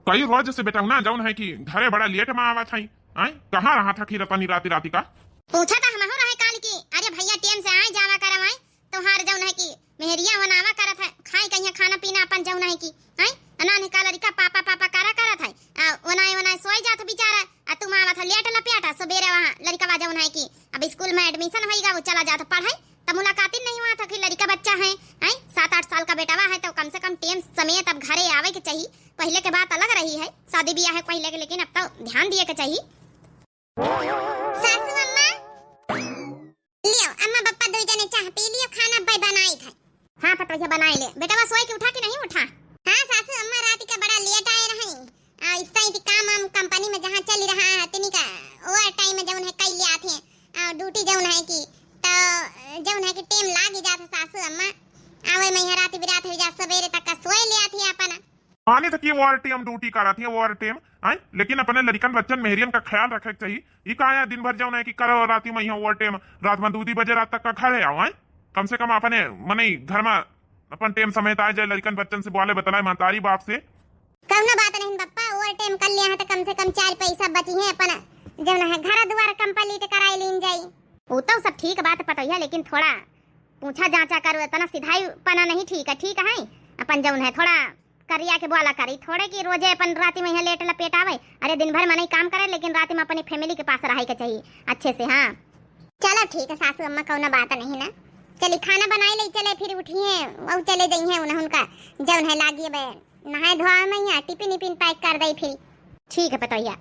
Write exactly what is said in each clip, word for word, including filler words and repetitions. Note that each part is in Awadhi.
कई रोज से बेटौना जौन है कि घरे बड़ा लेट मा आवत है, आय? कहाँ रहत है खीर तनी राती राती का? पूछा त हमहू रहे काल की, अरे भैया टेम से आए जावा करम आए, तोहार जौन है कि मेहरिया वनावा करत है, खाई कहिया खाना पीना अपन जौन है कि, आय? अनाने का लड़का पापा पापा करा करत है, आ वनाए वनाए सोई जात बेचारा, आ तुम आवत है लेट लपेटा, सबेरे वहाँ लड़कवा जौन है कि अब स्कूल में एडमिशन होइगा, वो चला जात पढ़े, त मुलाकातिन नहीं हुआ था कि लड़का बच्चा है, हैं? सात आठ साल का बेटवा है, तो कम से कम टेम समेत अब घरे आवे के चाहिए। पहले के बात अलग रही है, शादी ब्याह है पहले के, लेकिन अब तो ध्यान दिए के चाहिए। सासू अम्मा, लियो, अम्मा बप्पा दो जने चाह पी लियो, खाना बै बनाई था। हाँ पतोहिया बनाई ले। बेटवा सोए के उठा कि नहीं उठा? हाँ सासू अम्मा, रात का बड़ा लेट आए रही। आ, इस टाइम काम हम कंपनी में जहाँ चली रहा है, तिनी का ओवर टाइम में जौन है कई ले आथे। आ, ड्यूटी जौन है कि, तो जौन है कि टेम लाग ही जात है सासू अम्मा। आवे मैं यहाँ रात बिरात हो जा, सवेरे तक का सोए ले आथे अपन। माने तो कि ओवर टाइम ड्यूटी करत है, ओवर टाइम, आय? लेकिन अपने लड़िकन बच्चन मेहरियन का ख्याल रखे के चाहिए। ई का है दिन भर जौन है कि करो राती में यहाँ ओवर टाइम, रात में दू दी बजे रात तक का घरे आओ, आय? कम से कम अपने मनई घर में अपन टेम समेत आए जाए, लड़िकन बच्चन से बोले बतलाए महतारी बाप से। कौनो बात नहीं बप्पा, ओवर टाइम कर लिया है तो कम से कम चार पैसा बची है अपन, जौन है घर दुआर कंप्लीट कराए लीन जाई। वो तो सब ठीक बात पतोहिया, लेकिन थोड़ा पूछा जांचा करो, इतना सिधाई पना नहीं ठीक है, ठीक है? अपन जौन है थोड़ा करिया के बोला करी, थोड़े की रोजे अपन राती में यहाँ लेट लपेट आवे। अरे दिन भर मनई काम करे, लेकिन राती में अपनी फैमिली के पास रहे के चाहिए अच्छे से। हाँ चलो ठीक है सासू अम्मा, कौनो बात नहीं ना। चली खाना बनाए ले, चले फिर उठिए, वो चले जइहे उन्हें उनका जौन है लागिए बे नहाए धोआ में यहाँ टिफिन इफिन पैक कर दे फिर। ठीक है पतोहिया।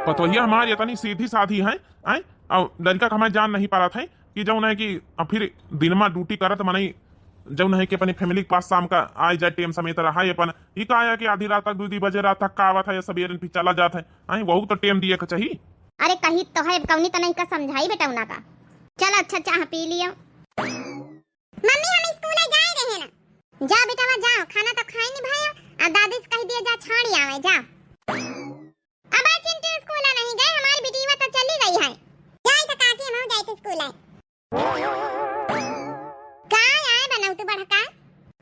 पतोहिया हमार इतनी सीधी साधी है, आय? और लड़का का हमें जान नहीं पारत है कि जौन है कि अब फिर दिन में ड्यूटी करत मनई जौन है कि अपनी फैमिली के पास शाम का आए जाए टेम समेत रहा है अपन। ई का आया कि आधी रात तक, दू दी बजे रात तक का आवत है या सबेरे फिर चला जात है, आय? वहू तो टेम दिए के चाहिए। अरे कही तो है, अब कौनी तो नहीं का समझाई बेटा उना का। चल अच्छा चाह पी लियो। मम्मी हम स्कूल जाए रहे ना। जा बेटा जाओ, खाना तो खाए नहीं भाई, आ दादी से कह दिया जा छाड़ी आवे जा। अब आज चिंटू स्कूल नहीं गए, हमारी बिटिया तो चली गई है। जाए तो काकी हम जाए तो स्कूल है। का आए बनाऊ तू बड़का?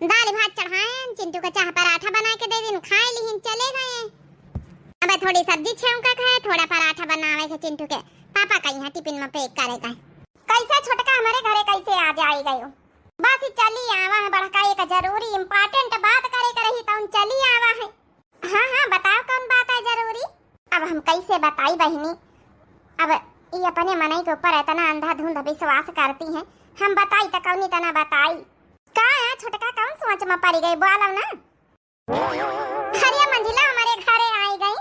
दाल भात चढ़ाए, चिंटू का चाह पराठा बना के दे दिन, खाए लिहिन चले गए। अब थोड़ी सब्जी छेव का खाए, थोड़ा पराठा बनावे के चिंटू के पापा का यहाँ टिफिन में पैक करे का। कैसे छोटका हमारे घरे कैसे आ जाए गयो? बस चली आवा है बड़का, एक जरूरी इंपॉर्टेंट बात करे के रही तौन चली आवा है। हाँ हाँ बताओ कौन बात है जरूरी? अब हम कैसे बताई बहिनी, अब ये अपने मनई के ऊपर इतना अंधाधुंध विश्वास करती हैं, हम बताई तो कौनी तना बताई। का है छोटका कौन सोच में पड़ गई बोलो ना। अरे मंजिला हमारे घरे आई गई।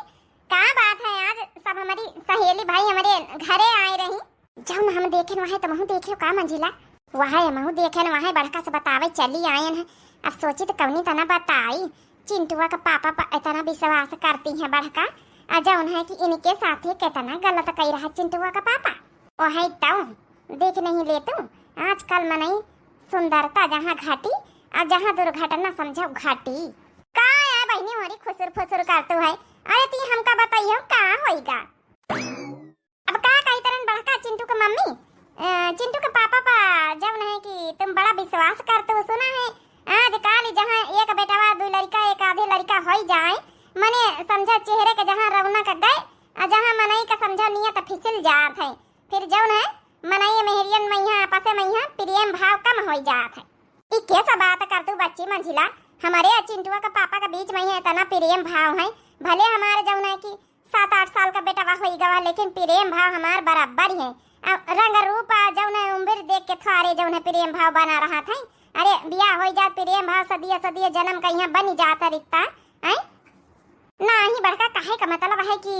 का बात है आज सब हमारी सहेली भाई हमारे घरे आए रही। जौन हम देखेन वहे तुमहू देखियो का मंजिला? वहे हमहू देखेन वहे बड़का से बतावे चली आयन है। अब सोची तो कौनी तना बताई। चिंटुआ का पापा पर इतना विश्वास करती हैं बड़का। आ जौन है कि इनके साथे कितना गलत कही रहा चिंटुआ का पापा। वहे तौ देख नहीं ले तू, आजकल मनई सुंदरता जहाँ घाटी, आ जहाँ दुर्घटना समझो घाटी। का है बहिनी हमारी खुसुर फुसुर करतू है? अरे ती हमका बताइयो का होइगा? अब का कही तरन बड़का चिंटू के मम्मी, अ, चिंटू के पापा पा जौन है कि तुम बड़ा विश्वास करतू सुना है। आज काल जहाँ एक बेटवा दू लड़का एक आधे लड़का होई जाए, मने समझा चेहरे के जहाँ रौनक गए, आ जहाँ मनई का समझा नियत फिसल जात है। फिर जौन है मनई मेहरियन में यहाँ आपस में यहाँ प्रेम भाव कम होई जात है। ई कैसा बात करतू बच्ची मंझिला? हमारे आ चिंटुआ का पापा के बीच में यहाँ इतना प्रेम भाव है। भले हमारे जौन है कि सात आठ साल का बेटवा होई गवा, लेकिन प्रेम भाव हमार बराबर ही है। आ रंग रूप आ जौन है उम्र देख के थोड़े जौन है प्रेम भाव बना रहा था। अरे बियाह होई जात प्रेम भाव सदिया सदिया जन्म का यहाँ बनी जात रिश्ता है। नहीं बड़का, कहे का मतलब है कि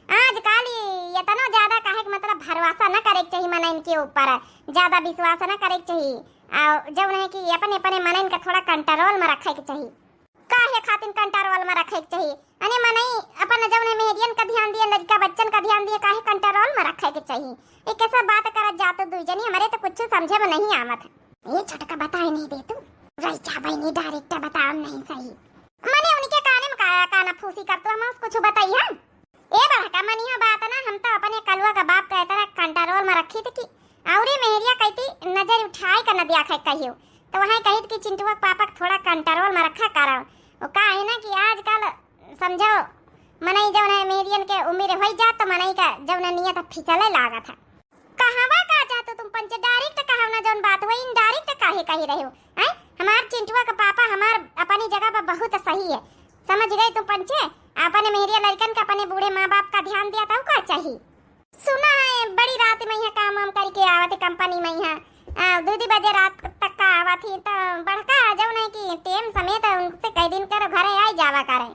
आजकल ये इतना ज्यादा कहे का मतलब भरोसा न करे के चाहिए मनइन के ऊपर, ज्यादा विश्वास न करे के चाहिए। और जौन है कि अपने अपने मनइन का थोड़ा कंट्रोल में रखे के चाहिए। काहे खातिर कंट्रोल में रखे के चाहिए? अने मनई अपन जौन है मेहरियन का ध्यान दिए, लड़का बच्चन का ध्यान दिए, काहे कंट्रोल में रखे के चाहिए? ये कैसे बात करत जात दुई जनी, हमारे तो कुछ समझे में नहीं आवत है। ये छोटका बताए नहीं दे तू, रही जा बहनी, डायरेक्ट बताओ नहीं सही। मने उनके काने में का, काना फूसी कर तू, हम कुछ बताई हम? ए बड़का मनिया बात ना, हम तो अपने कलुआ का बाप का इतना कंट्रोल में रखी थी कि औरे मेहरिया कहती नजर उठाए का न दिया खाए कहियो, तो वहाँ कहित कि चिंटुआ के पापा के थोड़ा कंट्रोल में रखा करो, वो का है ना कि आजकल समझो, मनई जौन है मेहरियन के उम्र होइ जात तो मनई का जौन है नियत फिसले लागत है। कहवा का चाहतो तुम पंचे, direct कहो ना जौन बात हुआ, indirect काहे कही रहे हो? हैं? हमार चिंटुआ का पापा हमार अपनी जगह पर बहुत सही है, समझ गए तुम पंचे? अपने मेहरिया लड़कन का अपने बूढ़े माँ बाप का ध्यान दिया था का चाहिए? सुना है बड़ी रात में यहाँ काम वाम करके आवत है कंपनी में यहाँ, आ, दो दो बजे रात तक का आवत ही तो बड़का जौन है कि टेम समेत उनसे कह दिन करो घरे आई जावा करे।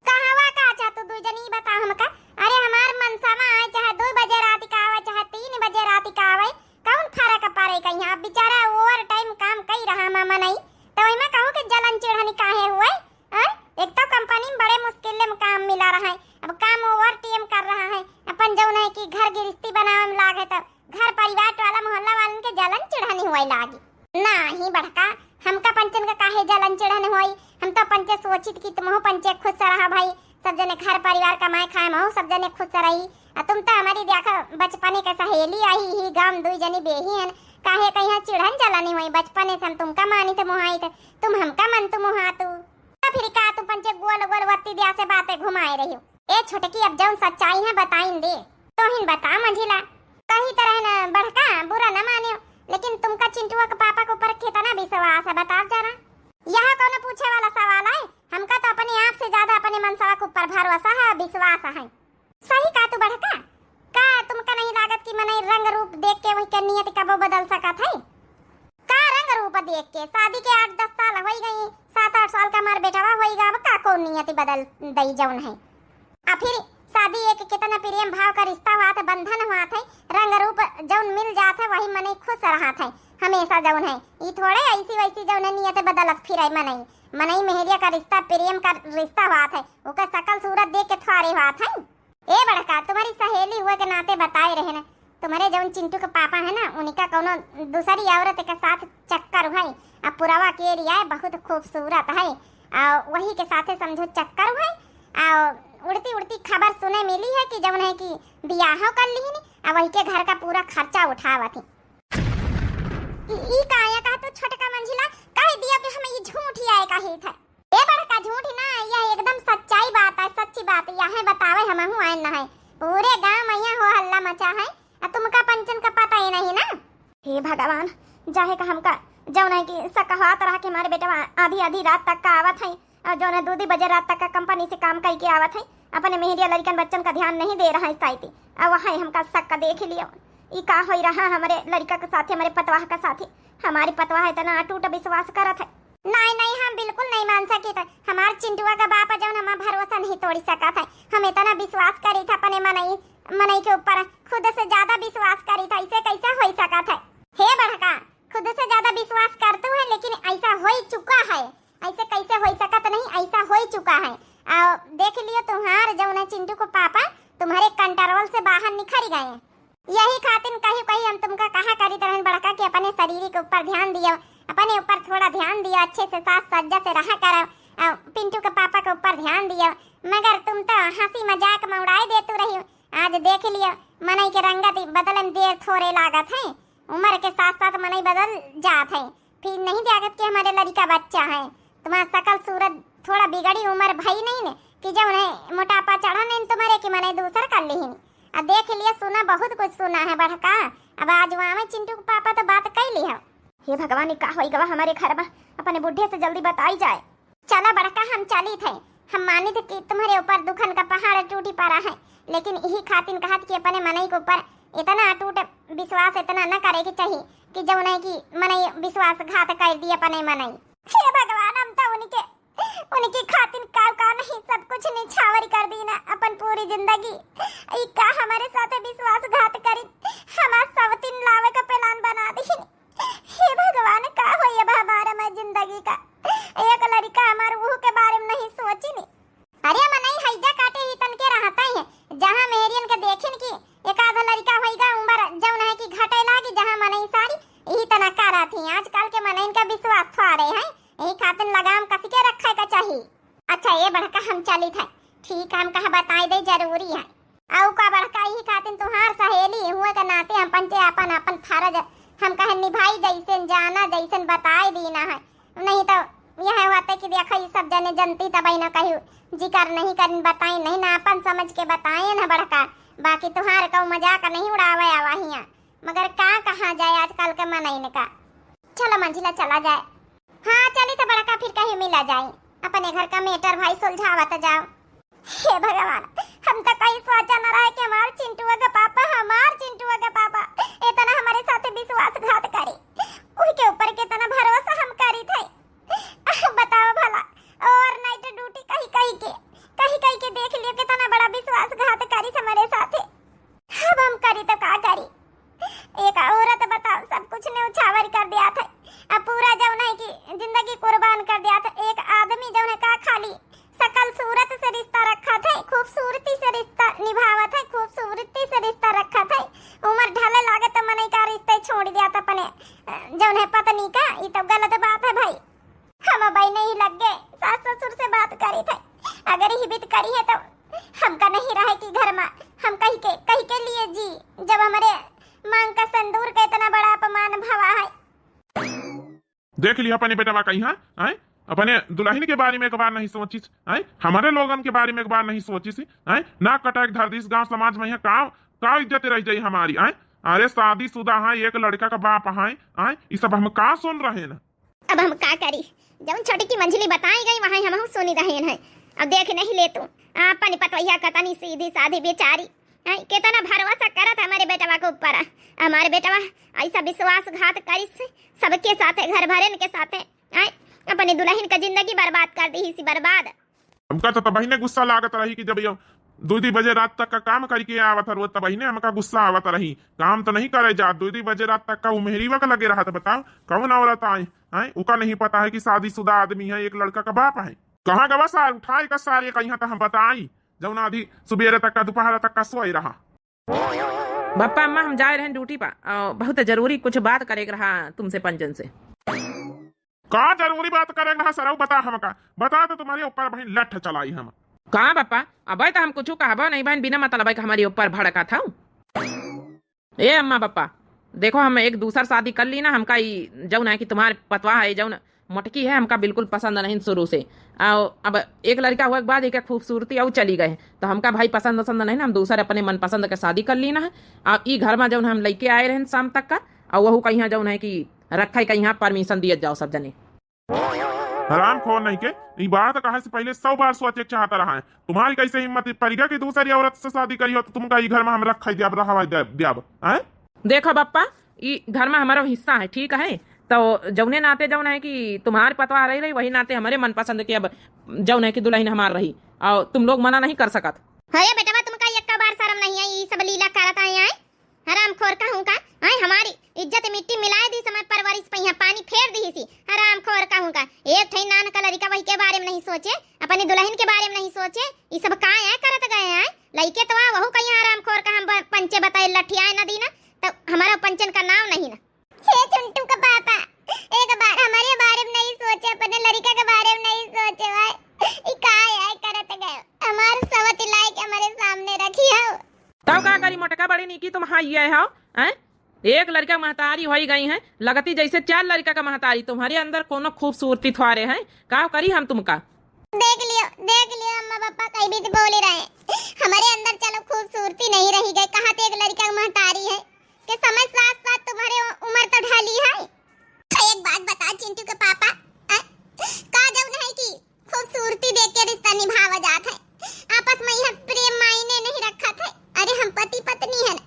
कहवा का चाहतो दुई जनी बताओ हमका? अरे हमार मनसवा आए चाहे दो बजे रात का आवे चाहे तीन बजे रात का आवे, कौन फर्क पड़े कहीं? अब बेचारा ओवर टाइम काम कई रहा मा मनई, तो वही में कहूँ कि जलन चिढ़नी काहे हुए? हैं? एक तो कंपनी में बड़े मुश्किल में काम मिला रहा है, अब काम ओवर टाइम कर रहा है, अपन जौन है कि घर गिरस्ती बनावे में लाग है, तो घर परिवार टोला मोहल्ला वालन के जलन चिढ़नी हुए लागी। नाही बड़का, हमका पंचन का काहे जलन चिढ़न होई? हम तो पंचे सोचित कि तुमहू पंचे खुश रहा भाई, सब जने घर परिवार कमाए खाए महू सब जने खुश रही। आ तुम तो हमारी देखा बचपने के सहेली आई ही गाम दुई जनी बेही हन, काहे कहीं चिढ़न जलनी होई? बचपने से हम तुमका मानित मोहाइत, तुम हमका मनतु मोहातु। तो फिर का तुम पंचे गोल गोल वत्ती दिया से बातें घुमाए रही हो? ए छोटकी, अब जौन सच्चाई है बताइन दे। तोहिन बता मंझिला, कही तरह न बड़का बुरा न मानियो, लेकिन तुमका चिंटुआ के पापा के ऊपर कितना विश्वास है बताओ जरा। यह कौनो पूछे वाला सवाल है? हमका तो अपने आप से ज्यादा अपने मनसवा के ऊपर भरोसा है, विश्वास है। सही कहा तू बड़का, का तुमका नहीं लागत कि मनई रंग रूप देख के वही के नियत कबो बदल सकत है? का रंग रूप देख के? शादी के आठ दस साल होई गई, सात आठ साल का हमार बेटवा होई गा, अब का कौन नियति बदल दई जौन है? आ फिर शादी एक कितना प्रेम भाव का रिश्ता हुआ था, बंधन हुआ था, रंग रूप जौन मिल जात है वही मनई खुश रहा था हमेशा जौन है। ई थोड़े ऐसी वैसी जौन है नियत बदलत फिरे मनई, मनई मेहरिया का रिश्ता प्रेम का रिश्ता हुआ था, ओकर शकल सूरत देख के थोड़े हुआ था। ए बड़का, तुम्हारी सहेली हुए के नाते बताए रहे न, तुम्हारे जौन चिंटू के पापा है ना, उनका कौनो दूसरी औरत के साथ चक्कर है, आ पुरवा के रिया बहुत खूबसूरत है, आ वही के साथे समझो चक्कर है, आ उड़ती उड़ती खबर सुने मिली है कि जौन है कि बियाहो कर लिहिन, आ वही के घर का पूरा खर्चा उठावत ही। ई, ई का आया कहा तो छोटका मंझिला, कह दिया कि हम ई झूठ ही आए कही थे। ए बड़का, झूठ ना, यह एकदम सच्चाई बात है, सच्ची बात, यह बतावे हमहू आए न है। पूरे गांव में यह हो हल्ला मचा है, आ तुमका पंचन का पता ही नहीं ना। हे भगवान, जाहे का हमका जौन है कि सकहात रहा कि हमारे बेटवा आधी आधी रात तक का आवत है, और जौन है दो दो बजे रात तक का कंपनी से काम कई के आवत है, अपने मेहरिया लड़कन बच्चन का ध्यान नहीं दे रहा है साइती। अब वहाँ हमका शक देख लियो, ई का होई रहा हमारे लड़का के साथे, हमारे पतवाह के साथे। हमारी पतवाह इतना अटूट विश्वास करत है। नहीं, नहीं, हम बिल्कुल नहीं मान सकी थे। हमार चिंटुआ का बाप जौन हमार भरोसा नहीं तोड़ी सकत है। हम इतना विश्वास करी थे अपने मनई, मनई के ऊपर, खुद से ज्यादा विश्वास करी थे, ऐसे कैसे होई सकत है? हे बड़का, खुद से ज्यादा विश्वास करतू है, लेकिन ऐसा होई चुका है, ऐसे कैसे होई सकत नहीं, ऐसा होई चुका है। आ देख लियो तुम्हार जौन है चिंटू को पापा तुम्हारे कंट्रोल से बाहर निखर गए। यही खातिर कहीं कहीं हम तुमका कहा करी तरह बड़का कि अपने शरीर के ऊपर ध्यान दियो, अपने ऊपर थोड़ा ध्यान दियो, अच्छे से साज सज्जा से रहा करो। आ, पिंटू के पापा के ऊपर ध्यान दियो, मगर तुम तो हंसी मजाक में उड़ाए देतू रही। आज देख लियो, मनई के रंगत बदले में देर थोड़े लागत है, उम्र के साथ साथ मनई बदल जात है। फिर नहीं देखत कि हमारे लड़का बच्चा है, तुम्हारा शकल सूरत थोड़ा बिगड़ी, उम्र भई नहीं ने कि जौन है मोटापा चढ़ा नहीं तुम्हारे कि मनई दूसर कर लिहिन। अब देख लिया, सुना, बहुत कुछ सुना है बड़का। अब आज वहाँ में चिंटू के पापा तो बात कई ली है। हे भगवान, ई का होई गवा हमारे घर में, अपने बुढ़े से जल्दी बताई जाए। चला बड़का, हम चली थे, हम मानित कि तुम्हारे ऊपर दुखन का पहाड़ टूटी पड़ा है, लेकिन यही खातिन कहत कि अपने मनई के ऊपर इतना अटूट विश्वास इतना न करे के चाहिए कि जौन है कि मनई विश्वासघात कर दी अपने मनई। हे भगवान, हम तो उनके, उनकी खातिन का, का नहीं सब कुछ निछावर कर दी ना अपन पूरी जिंदगी। ई का हमारे साथ विश्वासघात करी, हमार सवतिन लावे का प्लान बना दी। हे भगवान, का होई अब हमारा मैं जिंदगी का? एक लड़का हमार उहू के बारे में नहीं सोचिनी। अरे मनई हैजा काटे ही तन के रहता ही है, जहाँ मेहरियन के देखिन की एक आधा लड़का होइगा उम्र जौन है कि घटे लागी, जहाँ मनई सारी यही तना का रहती। आजकल के मनइन का विश्वास थोड़े है, यही खातिर लगाम कस के रखे का चाहिए। अच्छा ए बड़का, हम चलित है। ठीक है, हम कहा बताई दे, जरूरी है। अउ का बड़का, यही खातिर तुहार सहेली हुए के नाते हम पंचे अपन, अपन फर्ज हम कहे निभाई, जैसन जाना जैसन बताई दीना है, नहीं तो यह होते कि देखो, ई सब जने जनती तबई न कही जिकर नहीं करिन, बताई नहीं ना, अपन समझ के बताए न बड़का, बाकी तुहार कऊ मजाक नहीं उड़ावे आवा हियाँ। मगर का कहा जाए आजकल के मनइन का। चलो मंझिला चला जाए। हाँ चली तो बड़का, फिर कहीं मिला जाए, अपने घर का matter भाई सुलझावत जाओ। हे भगवान, हम तो कहीं सोचा न रहे कि हमार चिंटुआ के पापा, हमार चिंटुआ के पापा इतना हमारे साथ विश्वासघात करी। उनके ऊपर कितना भरोसा हम करी थे। बताओ भला, overnight duty कही कही के, कही कही के देख लियो कितना बड़ा विश्वासघात करी हमारे साथे। अब हम करी तो का करी? एक औरत बताओ, सब कुछ न्योछावर कर दिया था, अब पूरा जौन है कि जिंदगी कुर्बान कर दिया था। एक आदमी जौन है का खाली सकल सूरत से रिश्ता रखा था, खूबसूरती से रिश्ता निभावत है, खूबसूरती से रिश्ता रखा था। उम्र ढले लागे तो मनई का रिश्ते छोड़ दिया था अपने, अ, जौन है पत्नी का। ई तो गलत बात है भाई। हम अबई नहीं लग गए, सास ससुर से बात करी थे, अगर ही बीत करी है तो हमका नहीं रहे कि घर में हम कहीं के, कहीं के लिए जी, जब हमारे मांग का सिंदूर का इतना बड़ा अपमान भवा है। देख लिया अपने बेटवा कहीं, हाँ, आए? अपने दुल्हन के बारे में एक बार नहीं सोचिस, आए? हमारे लोगन के बारे में एक बार नहीं सोचिस, आए? नाक कटाए के धर दिस गांव समाज में, यहाँ का, का इज्जत रह जाई हमारी, आए? अरे शादीशुदा है, एक लड़का का बाप है, आए? ई सब हम का सुन रहे न? अब हम का करी, जौन छोटकी मंझिली बताई गई वहाँ हमहू सुनी रहे हैं। अब देख नहीं ले तू, अपन पतवैया कतनी सीधी साधी बेचारी, हैं, कितना भरोसा करत हमारे बेटवा के ऊपर। हमारे बेटवा ऐसा विश्वासघात करिस सबके साथे, घर भरेन के साथे, हैं, अपनी दुल्हन का जिंदगी बर्बाद कर दी, इसी बर्बाद। हमका तो तबहिने गुस्सा लागत रही कि जब ये दो दो बजे रात तक का काम करके आवत है रोज, तबहिने हमका गुस्सा आवत रही। काम तो नहीं करे जात, दो दो बजे रात तक का उमेहरीवा के लगे रहत, बताओ कौन औरत आए, हैं? उका नहीं पता है कि शादीशुदा आदमी है, एक लड़का का बाप है। कहाँ गवा सार, उठाए का सारे कहीं तो हम बताई, जौन आधी सुबेरे तक का, दोपहर तक का सोए रहा। बप्पा अम्मा, हम जाए रहन ड्यूटी पर, अ, बहुत जरूरी कुछ बात करे के रहा तुमसे पंचन से। का जरूरी बात करे के रहा सरऊ, बता हमका, बता तो तुम्हारे ऊपर बहिन लठ चलाई हम। का बप्पा, अबे तो हम कुछ कहबो नहीं बहन, बिना मतलब के हमारे ऊपर भड़का था। ए अम्मा बप्पा, देखो हम एक दूसर शादी कर ली ना, हमका ई जौन है कि तुम्हारे पतवा है जौन मोटकी है, हमका बिल्कुल पसंद नहीं शुरू से। आ, अब एक लड़का हुआ के बाद एक खूबसूरती और चली गए, तो हमका भाई पसंद वसंद नहीं ना, हम दूसर अपने मनपसंद के शादी कर ली ना। आ, ई घर में जौन हम लइके आए रहन शाम तक का, और वहू कहीं जौन है कि रखे कहीं permission दिए जाओ सब जने। हराम खोर नहीं के, ई बात कहे से पहले सौ बार सोचे के चाहता रहा है। तुम्हारी कैसे हिम्मत परिगा कि दूसरी औरत से शादी करी हो, तो तुमका ई घर में हम रखे दियाब, रहवा दे-, दियाब, हैं? देखो बप्पा, ई घर में हमारा हिस्सा है, ठीक है? तो जौने नाते जौन है कि तुम्हार पतवा रही रही, वही नाते हमारे मनपसंद के अब जौन है कि दुल्हन हमार रही, और तुम लोग मना नहीं कर सकत। अरे बेटवा, तुमका एक बार शर्म नहीं है, ई सब लीला करत आए हैं? हरामखोर कहूँ का, हैं? हमारी इज्जत मिट्टी मिलाए दी, समय परवरिश पे यहाँ पानी फेर दी सी। हरामखोर कहूँ का, एक ठे नान का लड़का वही के बारे में नहीं सोचे, अपनी दुल्हन के बारे में नहीं सोचे। ई सब का है करत गए हैं? लइके तो आ, वहू कहीं हरामखोर का हम ब-, पंचे बताए लठियाए न दी ना, तो हमारा पंचन का नाम नहीं ना। हे चिंटू का पापा, एक बार हमारे बारे में नहीं सोचे, अपने लड़का के बारे में नहीं सोचे भाई। ई का है करत गए? हमार सवत लाई के हमारे सामने रखी हो। तब का करी मोटका, बड़ी नीकी तुम हाँ ये हो, हैं? एक लड़का महतारी होई गई हैं, लगती जैसे चार लड़का का महतारी। तुम्हारे अंदर कोनो खूबसूरती थ्वारे हैं, का करी हम तुमका? देख लियो, देख लियो, अम्मा पापा कई बीत बोले रहे, हमारे अंदर चलो खूबसूरती नहीं रही गई, कहाँ ते एक लड़का महतारी है कि समय साथ साथ तुम्हारे उ-, उम्र तो ढली है। एक बात बता चिंटू के पापा, आ, का जौन है कि खूबसूरती देख के रिश्ता निभावा जात है, आपस में यह प्रेम मायने नहीं रखत है। अरे हम पति पत्नी है ना,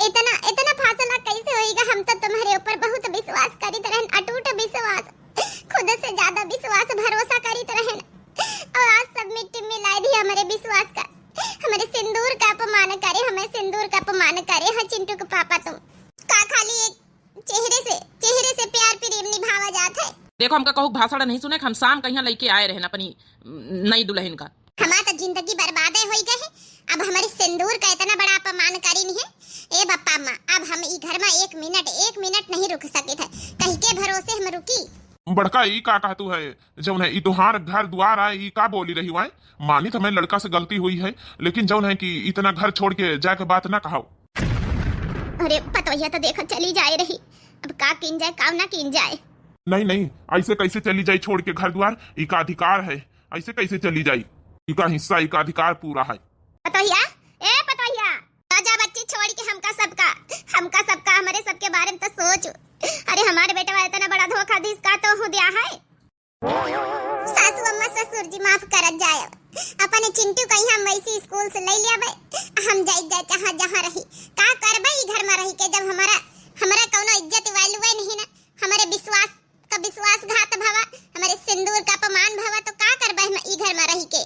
इतना, इतना फासला कैसे होएगा? हम तो तुम्हारे ऊपर बहुत विश्वास करित रहन, अटूट विश्वास, खुद से ज्यादा विश्वास भरोसा करित रहन, और आज सब मिट्टी मिला दी हमारे विश्वास का। हमारे सिंदूर का अपमान करे, हमें सिंदूर का अपमान करे है चिंटू के पापा तुम। का खाली एक चेहरे से, चेहरे से प्यार प्रेम निभावा जात है। देखो, हमका कहूँ भाषण नहीं सुने, हम शाम कहीं लइके आए रहन अपनी, उम, नई दुल्हन का। हमार तो जिंदगी बर्बादे होई गए है। अब हमारी सिंदूर का इतना बड़ा अपमान करी नहीं है। ए बप्पा अम्मा, अब हम ई घर में एक मिनट, एक मिनट नहीं रुक सकित है। कहीं के भरोसे हम रुकी? बड़का, ई का कहतू है? जौन है, ई तोहार घर द्वार है, ई का बोली रही हुआ है? मानित हमें लड़का से गलती हुई है, लेकिन जौन है कि इतना घर छोड़ के जाए के बात ना कहाओ। अरे पतोहिया तो देखो चली जाए रही, अब का कीन जाए, का ना कीन जाए। नहीं, नहीं, ऐसे कैसे चली जाई छोड़ के घर द्वार? इका अधिकार है, ऐसे कैसे चली जाई? इका हिस्सा, इका अधिकार पूरा है। पतोहिया, ए पतोहिया, जा, जा बच्ची, छोड़ के हमका सबका, हमका सबका, हमरे सबके बारे में तो सोच। अरे हमारे बेटवा इतना बड़ा धोखा दिस का तो हो दिया है। सासू अम्मा ससुर जी माफ करत जाए, अपने चिंटू कहीं हम वैसी स्कूल से ले लियाबे, हम जाई जाए जहाँ जहाँ रही। का करबे ई घर में रही के, जब हमारा, हमारा कौनो इज्जत value नहीं ना, हमारे विश्वास का विश्वासघात भवा, हमारे सिंदूर का अपमान भवा, तो का करबे हम ई घर में रही के?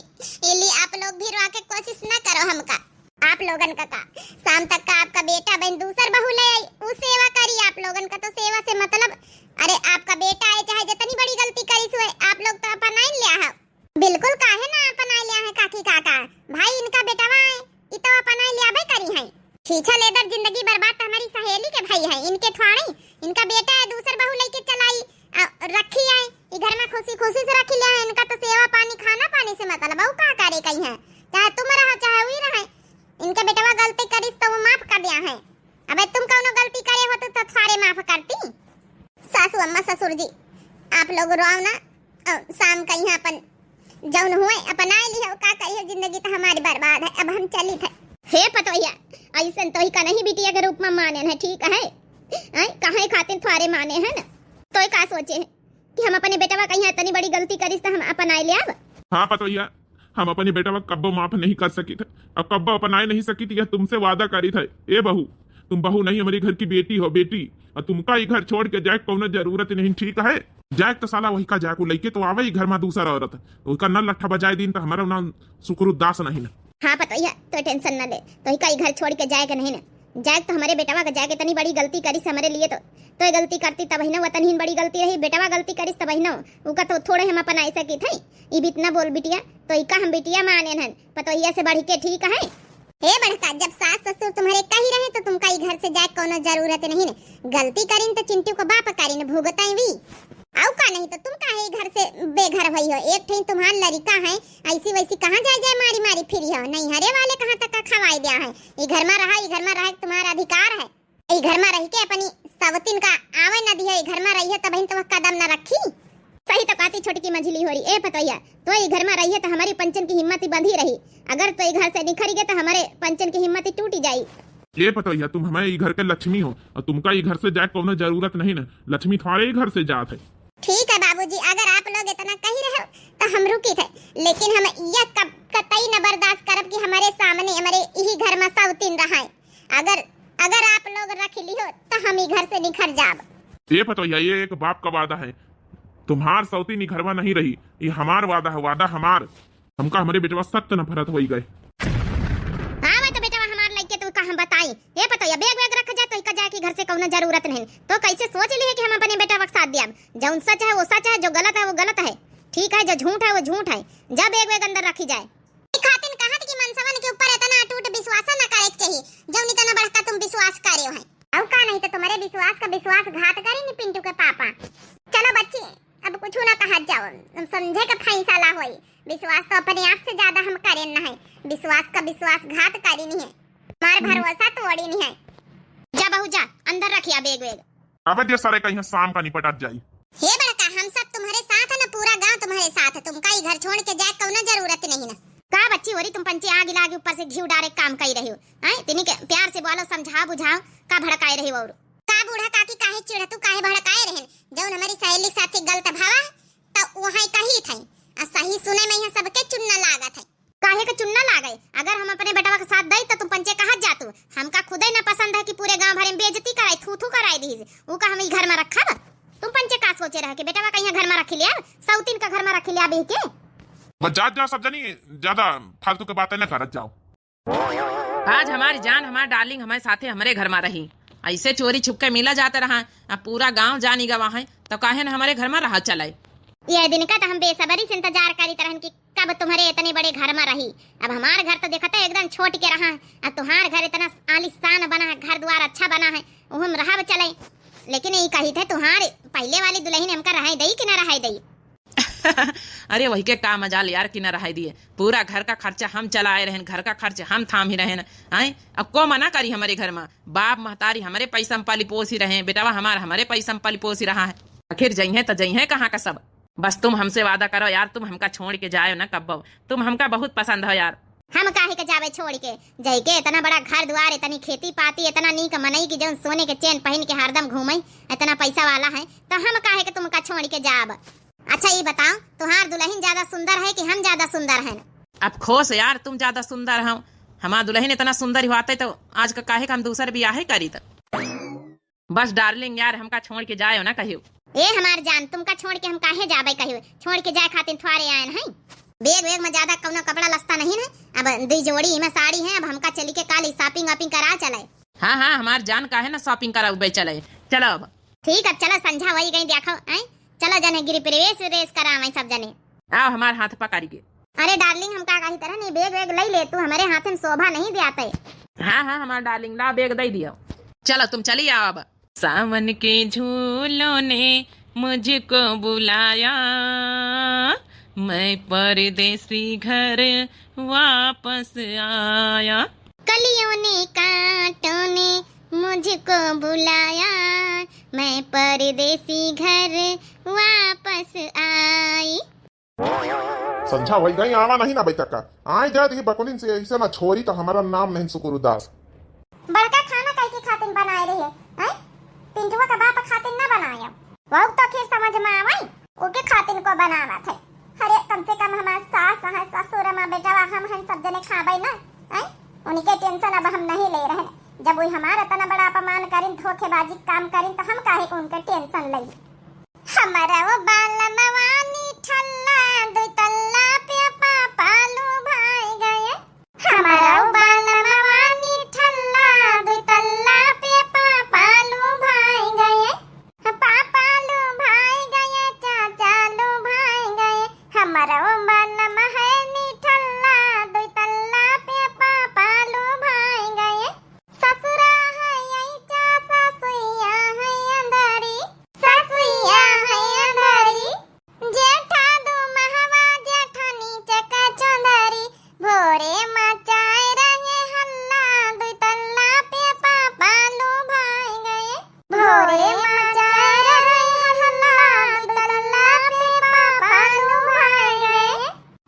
ये लिए आप लोग भी रोआ के कोशिश ना करो हमका। आप लोगन का का? शाम तक का आपका बेटा बहन दूसर बहू ले आई, उ सेवा करी, आप लोगन का तो सेवा से मतलब। अरे आपका बेटा है चाहे जितनी बड़ी गलती करी सो है, आप लोग तो अपनाई लिया है। बिल्कुल काहे ना अपनाई लिया है काकी काका, भाई इनका बेटवा है, इ तो अपनाई लिया भाई करी है। छीछा लेदर जिंदगी बर्बाद तो हमारी सहेली के भाई है, इनके थोड़ी, इनका बेटा है दूसर बहू लेके चलाई, आ, रखी है, ई घर में खुशी खुशी से रखी लिया है, इनका तो सेवा पानी खाना पानी से मतलब, बहू का करे कहीं है, चाहे तुम रहो चाहे वही रहे। इनके बेटवा गलती करिस तो वो माफ कर दिया है। अबे तुम कौनो गलती करे हो तो, तो थारे माफ करती। सासू अम्मा ससुर जी, आप लोग रोओ ना, अ, शाम का यहाँ अपन जौन हुए अपनाए लिहो, का करियो, जिंदगी तो हमारी बर्बाद है, अब हम चली थे। हे पतोहिया, ऐसन तो ही का नहीं बिटिया के रूप में माने है, ठीक है? हैं? काहे खातिर थारे माने है ना? तो का सोचे है? कि हम अपने बेटवा कहीं इतनी बड़ी गलती करिस त हम अपनाए लेब? हाँ पतोहिया, हम अपने बेटवा कब्बो माफ नहीं कर सकित है, अब कब्बो अपनाए नहीं सकित, यह तुमसे वादा करित है। ए बहू, तुम बहू नहीं, हमारी घर की बेटी हो, बेटी, और तुमका ई घर छोड़ के जाए कौनो जरूरत नहीं, ठीक है? जाए तो साला वही का जाए को लेके तो आवे ई घर में दूसरा औरत, तो उसका न लट्ठा बजाए दिन तो हमारा ना सुकुरु दास नहीं ना। हाँ पतोहिया, तो tension न ले, तो ही का ई घर छोड़ के जाए के नहीं ना। जाए तो हमारे बेटवा का जाए के इतनी बड़ी गलती करिस हमरे लिए तो, तो ये गलती करती तब ही ना, वतन ही बड़ी गलती रही, बेटवा गलती करिस तब ही ना, उका तो थोड़े हम अपनाए सकित है। ई बीत ना बोल बिटिया, तो इका हम बिटिया माने हन, पतोहिया से बढ़ के ठीक है। हे बड़का, जब सास ससुर तुम्हारे कही रहे तो तुमका ई घर से जाए कौनो जरूरत नहीं ने। गलती करिन तो चिंटू को बाप करिन भुगताई भी। आउ का नहीं तो तुम काहे ई घर से बेघर हुई हो? एक ठे तुम्हार लड़िका है, ऐसी वैसी कहाँ जाए जाए मारी मारी फिरी हो? नहीं हरे वाले कहाँ तक का खवाई दिया है? ई घर में रहा, ई घर में रहे तुम्हारा अधिकार है। ई घर में रह के अपनी सवतिन का आवे न दिया, ई घर में रही है तब तो वह कदम न रखी। सही तो कहती छोटकी मझली होरी। ए पतोहिया, तो ई घर में रही है तो हमारी पंचन की हिम्मत ही बंधी रही, अगर तो ई घर से निखरी गए तो हमारे पंचन की हिम्मत ही टूटी जाई। ए पतोहिया, तुम हमारे ई घर के लक्ष्मी हो और तुमका ई घर से जाए कौनो जरूरत नहीं ना, लक्ष्मी थारे ई घर से जात है। ठीक है बाबूजी, अगर आप लोग इतना कही रहे हो तो हम रुकी थे, लेकिन हम यह कब कतई न बर्दाश्त करब कि हमारे सामने हमारे यही घर में सवतिन रहाए। अगर, अगर आप लोग रख लिहो तो हम ई घर से निखर जाब। ए पतोहिया, ये एक बाप का वादा है, तुम्हार सौतीन ई घरवा नहीं रही, ये हमार वादा है, वादा हमार। हमका हमरे बेटवा सख्त नफरत होई गए। हाँ, मैं तो बेटवा हमार लइके तो का हम बताई। ए पतोहिया, bag वैग रख जाए तो इका जाए कि घर से कौनो जरूरत नहीं। तो कैसे सोच ली है कि हम अपने बेटवा के साथ दिया? जौन सच है वो सच है, जो गलत है वो गलत है, ठीक है, जो झूठ है वो झूठ है। जा bag वैग अंदर रखी जाए। ई खातिन कहत कि मनसवन के ऊपर इतना अटूट विश्वास न करे के चाहिए, जौन इतना बड़का तुम विश्वास करे हो। अउ का नहीं तो तुम्हारे विश्वास का विश्वासघात करी नी पिंटू के पापा। चलो बच्ची, अब कुछ ना कहत जाओ, हम समझे के फैसला होई। विश्वास तो अपने आप से ज्यादा हम करेन न है, विश्वास का विश्वासघात करी नी है, हमार भरोसा तोड़ी नी है। जा बहू जा, अंदर रखिया bag वैग। अब जे सरे का यहाँ शाम का निपटत जाई। हे बड़का, हम सब तुम्हारे साथ है ना, पूरा गांव तुम्हारे साथ है, तुमका ई घर छोड़ के जाए कौनो जरूरत नहीं ना। का बच्ची होरी, तुम पंचे आग लागे ऊपर से घी डारे काम कई रही हो, हैं? तिनी के प्यार से बोलो, समझाओ बुझाओ, का भड़काए रही हो? और का बूढ़ा काकी काहे चिढ़तू, काहे भड़काए रहन? जौन हमारी सहेली के साथे गलत भावा है, तो वहाँ कही थे, आ सही सुने में यहाँ सबके चुन्ना लागत है। काहे के चुन्ना लागे? अगर हम अपने बेटवा के साथ दई तो तुम पंचे कहत जातू। हमका खुदे न पसंद है कि पूरे गांव भरे में बेइज्जती कराई, थू थू कराई दीजिए। ऊ का हम ई घर में रखब? तुम पंचे का सोचे रहे कि बेटवा का यहाँ घर में रखी लिया, सौतीन का घर में रखी लिया बेह के? बस जात जाओ सब जनी, ज्यादा फालतू के बातें न करत जाओ। आज हमारी जान, हमार डार्लिंग हमारे साथे हमरे घर में रही। ऐसे चोरी छुपके मिला जाता रहा, अब पूरा गांव जानी गवा है, तो काहे न हमारे घर में रहा चले। ये दिन का तो हम बेसब्री से इंतजार करीत रहन कि कब तुम्हारे इतने बड़े घर में रही। अब हमार घर तो देखते एकदम छोट के रहा, अब तुम्हार घर इतना आलीशान बना है, घर द्वार अच्छा बना है, वो हम रहब चले। लेकिन ई कही थे तुम्हारे पहले वाली दुल्हन हमका रहे दई कि ना रहे दई? अरे वही के का मजाल यार कि ना रहे दिए, पूरा घर का खर्चा हम चलाए रहन, घर का खर्च हम थाम ही रहन। आए, अब को मना करी हमारे घर में, बाप महतारी हमारे पैसा में पाली पोसी रहे, बेटवा हमार हमारे पैसा में पाली पोसी रहा है। आखिर जइहें त जइहें कहाँ का सब? बस तुम हमसे वादा करो यार, तुम हमका छोड़ के जायो ना कब्बो। तुम हमका बहुत पसंद हो यार। हम काहे के जाबे छोड़ के? जइके इतना बड़ा घर दुआर, इतनी खेती पाती, इतना नीक मनई की जौन सोने के चेन पहिन के हरदम घूमे, इतना पैसा वाला है, तो हम काहे के तुमका छोड़ के जाब? अच्छा, ई बताओ, तुहार दुलहिन ज्यादा सुंदर है कि हम ज्यादा सुंदर हैं? Of course यार, तुम ज्यादा सुंदर हो। हमार दुलहिन इतना सुंदर होते तो आज का काहे का हम दूसर बियाहे करीत। बस darling यार, हमका छोड़ के जायो ना कहियो। ए हमार जान, तुमका छोड़ के हम काहे जाबे कहियो? छोड़ के जाए खातिर थोड़े आयन हैं। Bag वैग में ज्यादा कौनो कपड़ा लत्ता नहीं है। अब दुई जोड़ी इमे साड़ी है, अब हमका चली के काल shopping वॉपिंग करा चले। हाँ, हाँ, हमार जान काहे ना shopping कराउबे चले। चलो अब। ठीक, अब चलो, संझा होई गई, देखो, आय? चलो जने गृह प्रवेश व्रेश करावे सब जने। आओ हमार हाथ पकड़ के। अरे darling, हम का कही तरह नहीं, bag वैग लई ले तू, हमरे हाथ में शोभा नहीं दियाते। हाँ, हाँ, हमार darling, ला bag दे दियो। चलो तुम चली आओ अब। सावन के झूलों ने मुझको बुलाया, मैं परदेसी घर वापस आया। कलियों ने कांटों ने मुझको बुलाया, मैं परदेसी घर वापस आई। संझा वही गई, आवा नहीं ना बैठा का। आए जा रही बकुलिन से, ऐसे ना छोरी तो हमारा नाम नहीं सुकुरुदास। बड़का खाना काहे के खातिन बनाए रहे, हैं? पिंटुआ का बाप खातिन ना बनाया। वहू तो खीर समझ में आवै, ओके खातिन को बनावत है। अरे, कम से कम हमार सास हैं, ससुर, माँ, बेटवा, हम हैं, सब जने खाबै ना, हैं? उनके tension अब हम नहीं ले रहे। जब वो हमार इतना बड़ा अपमान करिन, धोखेबाजी काम करिन, तो हम काहे को उनके tension लई? हमरो बालमवा निठल्ला, दुई तल्ला पे पापा लुभाई गए। हमरो बालमवा निठल्ला, दुई तल्ला पे पापा लुभाई गए। पापा लुभाई गए, चाचा लुभाई गए। हमरो बालम है निठल्ला, दुई तल्ला पे पापा लुभाई गए। ससुरा है ऐचा, ससुइया है अंधारी, ससुइया है अंधारी। जेठा दू महवा, जेठानी चका चौंधरी। भोरे मचाए रहे हल्ला, दुई तल्ला पे पापा लुभाए गए। भोरे मचाए रहे हल्ला, दुई तल्ला पे पापा लुभाए गए।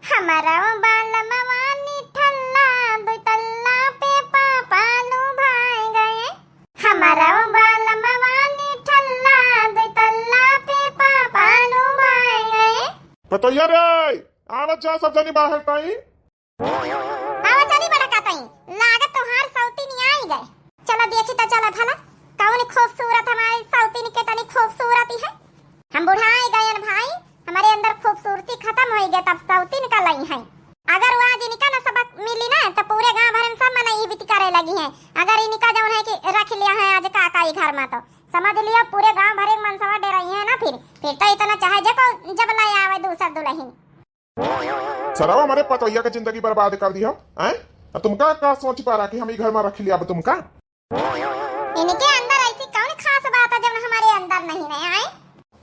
हमरो बालमवा निठल्ला, दुई तल्ला पे पापा लुभाए गए। हमरो बालमवा निठल्ला, दुई तल्ला पे पापा लुभाए गए। पतोहिया रे, आवत जा सब जनी बाहर ताई। आवत जनी बड़का ताई, लागत तोहार सौतीन आई गए। चला देखी त चला भला, कौन खूबसूरत हमारी सौतीन के तनी खूबसूरती है। हम बुढ़ाए गए न भाई, हमरे अंदर खूबसूरती खतम होई गए, तब सौतीन का लई है। अगर वो आज इनका न सबक मिली ना, तो पूरे गांव भर में सब मनई ई बीती करे लगी हैं। अगर इनका जौन है कि रख लिया है आज का का ई घर में, तो समझ लियो पूरे गांव भर एक मनसवा डेरई है ना। फिर, फिर तो इतना चाहे जे को जब ले आवे दूसर दुलहिन। सरवा हमारे पतोहिया के जिंदगी बर्बाद कर दिया, हैं? अब तुमका का सोच पा रहा कि हम ई घर में रख लिया अब तुमका? इनके अंदर ऐसी कौन खास बात है जब हमारे अंदर नहीं है, आए?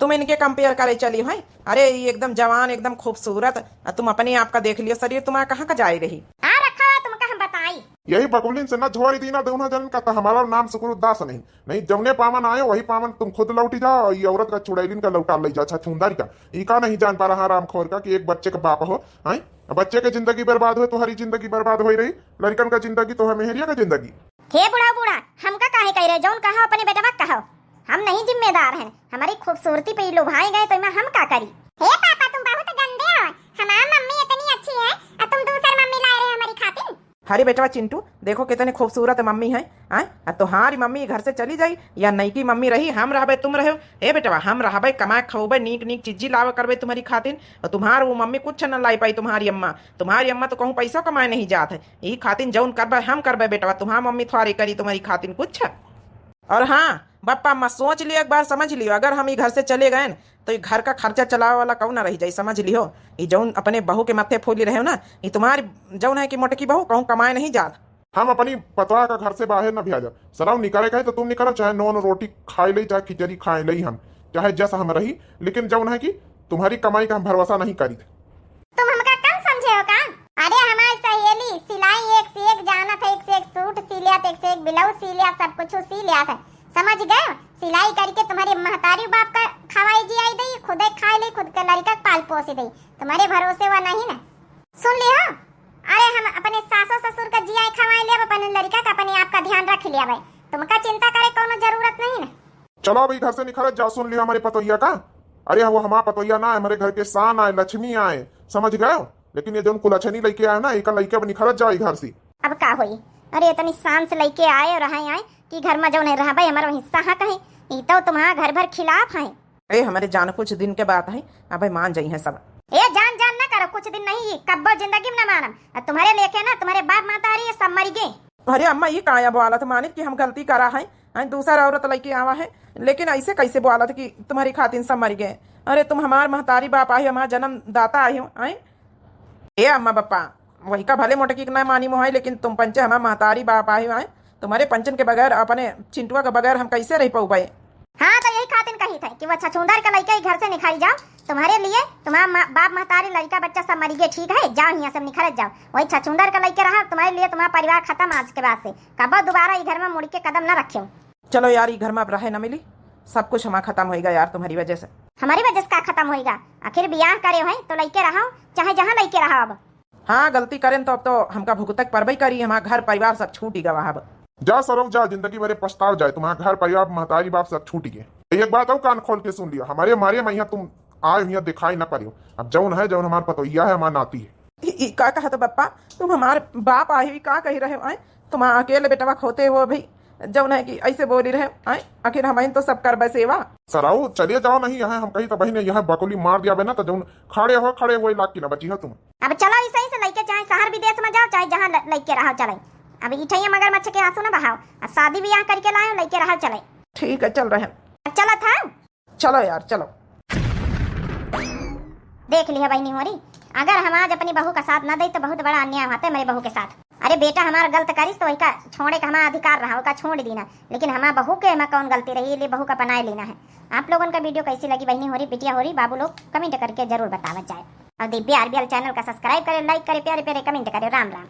तुम इनके compare करे चली हो? अरे, ये एकदम जवान, एकदम खूबसूरत, आ तुम अपने आप का देख लियो, शरीर तुम्हारा कहाँ का जाए रही? आ रखा है तुमका हम बताई। यही बकुलिन से ना झोरी दीना दोनों जन का, तो हमारा नाम सुकुरुदास नहीं। नहीं, जौने पावन आयो वही पावन तुम खुद लौटी जाओ, और ये औरत का चुड़ैलिन का लौटा ले जा, छछूंदर का। ई का नहीं जान पा रहा हरामखोर का कि एक बच्चे का बाप हो, हैं? बच्चे के जिंदगी बर्बाद हो, तुम्हारी जिंदगी बर्बाद हो रही, लड़कन का जिंदगी तो है, मेहरिया का जिंदगी। हे बूढ़ा, बूढ़ा, हमका काहे कह रहे? जौन कहो अपने बेटवा के कहो, हम नहीं जिम्मेदार हैं। हमारी खूबसूरती पे ई लोभाए गए तो इमा हम का करी? हे पापा, तुम बहुत गंदे हो। हमार मम्मी इतनी अच्छी है, और तुम दूसर मम्मी लाए रहे हमारी खातिर। अरे बेटवा चिंटू, देखो कितनी खूबसूरत मम्मी है, आय? आ तुम्हारी मम्मी घर से चली जाई, या नईकी मम्मी रही, हम रहबे, तुम रहो। ए बेटवा, हम रहबे, कमाए खवबे, नीक नीक चीजी लावे करबे तुम्हारी खातिर, और तुम्हार वो मम्मी कुछ न लाई पाई, तुम्हारी अम्मा। तुम्हारी अम्मा तो कहूँ पैसो कमाए नहीं जात है। ई खातिन जौन करबे हम करबे बेटवा, तुम्हार मम्मी थोड़ी करी तुम्हारी खातिन कुछ। और हाँ बप्पा अम्मा, सोच लियो, एक बार समझ लियो, अगर हम ई घर से चले गए न, तो ई घर का खर्चा चलावे वाला कौन न रह जाई, समझ लियो। ई जौन अपने बहू के माथे फोली रहे हो ना, ई तुम्हारी जौन है कि मोटकी बहू कहूँ कमाए नहीं जात। हम अपनी पतवा का घर से बाहर न भेजा। सरऊ निकले कहे तो तुम निकलो, चाहे नोन रोटी खाए ले, चाहे खिचड़ी खाए ले हम, चाहे जस हम रही, लेकिन जौन है कि तुम्हारी कमाई का हम भरोसा नहीं करी। तुम हमका कम समझे हो का? अरे हमार सहेली सिलाई एक से एक जानत है, एक से एक सूट सी लियात, एक से एक ब्लाउज सी लियात, सब कुछ सी लियात है, समझ गए? सिलाई करके तुम्हारे महतारी बाप का खवाई जियाई दई, खुदे खाई ली, खुद के लड़िका के पाल पोसी दई। तुम्हरे भरोसे वा नहीं ना। सुन लिहो, अरे हम अपने सासो ससुर का जियाई खवाई लेब, अपने लड़िका का अपने आप का ध्यान रख लेब। तुमका चिंता करे कौनो जरूरत नहीं ना। चलो अबही घर से निखरत जाओ, सुन लिहो हमरे पतोहिया का। अरे वो हमार पतोहिया ना आए, हमरे घर के शान आए, लक्ष्मी आए, समझ गयो? लेकिन ये जौन कुलछनी लइके आए ना, एका लइके अब निखरत जाओ ई घर से। अब का होई? अरे इतनी शान से लइके आए और आए, आए कि घर में जौन है रहबे, हमारा हिस्सा है कहीं? ई तो तुम्हारा घर भर खिलाफ है। ए हमरे जान, कुछ दिन के बात है, अबे मान जाई हैं सब। ए जान जान ना करो, कुछ दिन नहीं, ये कब्बो जिंदगी में ना मानम। और तुम्हरे लेके ना तुम्हरे बाप महतारी ये सब मरि गए। अरे अम्मा, ये काया बोलत मानित कि हम गलती करा है, हैं, दूसर औरत लइके आवा है, लेकिन ऐसे कैसे बोलत कि तुम्हरी खातिर सब मरि गए? अरे तुम हमार महतारी बाप आही, हमार जन्मदाता आही हो, हैं? ए अम्मा बप्पा, वही का भले मोटकी के ना मानी मोहाई, लेकिन तुम पंचे हमार महतारी बाप आही हो, हैं? तुम्हरे पंचन के बगैर, अपने चिंटुआ के बगैर हम कैसे रह पउबे? हाँ, तो यही खातिर कही थे कि वो छछूंदर के लइके ही घर से निकल जाओ। तुम्हरे लिए तुम्हार मा-, बाप महतारी लड़िका बच्चा सब मरि गए, ठीक है, जाओ हियाँ से निखरत जाओ। वही छछूंदर के लइके रहा, तुम्हरे लिए तुम्हार परिवार खत्म आज के बाद से। कबो दोबारा ई घर में मुड़ के कदम न रखेउ। चलो यार, ई घर में अब रहे न मिली, सब कुछ हमार खत्म होइगा यार तुम्हरी वजह से। हमारी वजह से का खत्म होइगा? आखिर बियाह करे हो तो लइके रहो, चाहे जहाँ लइके रहो अब। हाँ, गलती करेन तो अब तो हमका भुगतक परबे करी, हमार घर परिवार सब छूटी गवा अब। जा सरऊ जा, जिंदगी भरे पछताव जाए, तुम्हार घर परिवार महतारी बाप सब छूटी गए। एक बात और कान खोल के सुन लियो, हमारे मारे में यहाँ तुम आए हुए दिखाई न पड़ियो। अब जौन है, जौन हमार पतोहिया है, हमार नाती है। ई, ई का कहत बप्पा? तुम हमार बाप आए हुई का कही रहे हो, आए? तुम अकेले बेटवा खोते हो अभी, जौन है कि ऐसे बोली रहे, आए? आखिर हम तो सब करबे सेवा। सरऊ, चले जाओ नहीं यहाँ, हम कही तो बहिने यहाँ बकुली मार दिया बे ना, तो जौन खड़े हो, खड़े हुए लाग की ना बची हो तुम। अब चलो, ऐसे ही से लइके चाहे शहर विदेश में जाओ, चाहे जहाँ ल-, लइके रहो, चले। अब इठैया मगरमच्छ के आंसू न बहाओ, अब शादी ब्याह करके लाए, लइके रहो, चले। ठीक है, चल रहे हैं। अब चलत है। चलो यार, चलो। देख लिया बहिनी होरी, अगर हम आज अपनी बहू का साथ न दे तो बहुत बड़ा अन्याय होता है मेरे बहू के साथ। अरे बेटा हमार गलत करिस तो वही का छोड़े का हमार अधिकार रहा, ओका छोड़ दीना, लेकिन हमार बहू के हमार कौन गलती रही, ये बहू का बनाए लेना है। आप लोगन का वीडियो कैसी लगी बहिनी होरी, बिटिया होरी, बाबू लोग कमेंट करके जरूर बतावत जाए। और दिव्या आरबीएल चैनल का सब्सक्राइब करे, लाइक करे, प्यारे प्यारे कमेंट करे। राम राम।